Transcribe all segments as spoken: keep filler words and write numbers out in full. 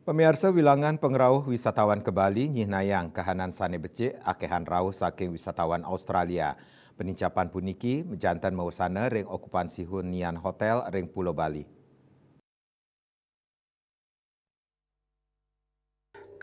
Pamiarsa, wilangan pangrauh wisatawan ka Bali nyihnayang kahanan sané becik akéhan rauh saking wisatawan Australia. Panincapan puniki majanten mawasana ring okupansi hunian hotél ring Pulo Bali.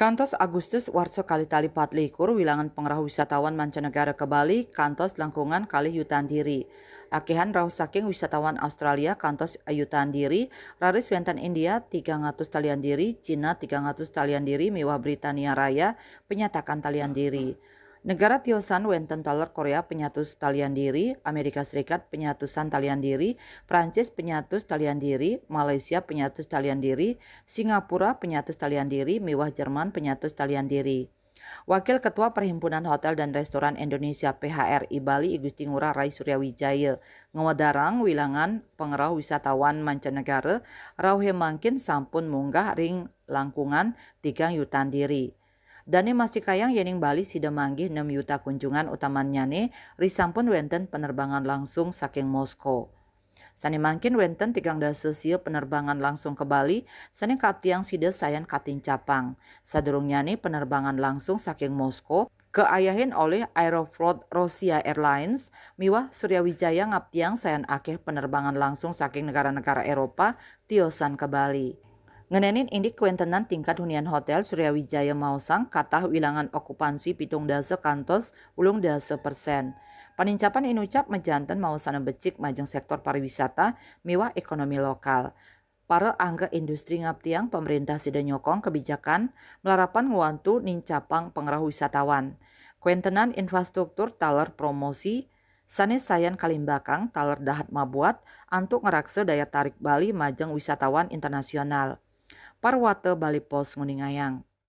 Kantos Agustus warsa kalih tali patlikur, wilangan pangrauh wisatawan mancanegara ka Bali kantos langkungan kalih yutaan diri. Akéhan rauh saking wisatawan Australia kantos yutaan diri, raris wénten India tigang atus talian diri, Cina tigang atus talian diri, miwah Britania Raya panyatakan talian diri. Negara tiosan wénten taler Korea panyatus talian diri, Amerika Serikat panyatusan talian diri, Prancis panyatus talian diri, Malaysia panyatus talian diri, Singapura panyatus talian diri, miwah Jerman panyatus talian diri. Wakil Ketua Perhimpunan Hotel dan Restoran Indonesia P H R I Bali, I Gusti Ngurah Rai Surya Wijaya, ngwedarang wilangan pangrauh wisatawan mancanegara rauhé mangkin sampun munggah ring langkungan tigang yutaan diri. Dané mastikayang yéning Bali sida manggih nem yuta kunjungan, utamannyané risampun wénten penerbangan langsung saking Moskow. Sané mangkin wénten tigang dasa sia penerbangan langsung ka Bali, sané kaaptiang sida sayan katincapang. Sadurungnyané penerbangan langsung saking Moskow kaayahin olih Aeroflot Rossiya Airlines, miwah Surya Wijaya ngaptiang sayan akéh penerbangan langsung saking negara-negara Éropah tiosan ka Bali. Ngenénin indik kawéntenan tingkat hunian hotél, Surya Wijaya maosang katah wilangan okupansi pitung dasa kantos ulung dasa persén. Panincapan inucap majanten mawasana becik majeng séktor pariwisata miwah ékonomi lokal. Para angga industri ngaptiang pamréntah sida nyokong kabijakan malarapan ngwantu nincapang pangrauh wisatawan. Kawéntenan infrastruktur taler promosi sané sayan kalimbakang taler dahat mabuat antuk ngraksa daya tarik Bali majeng wisatawan internasional. Parwata Bali Post nguningayang.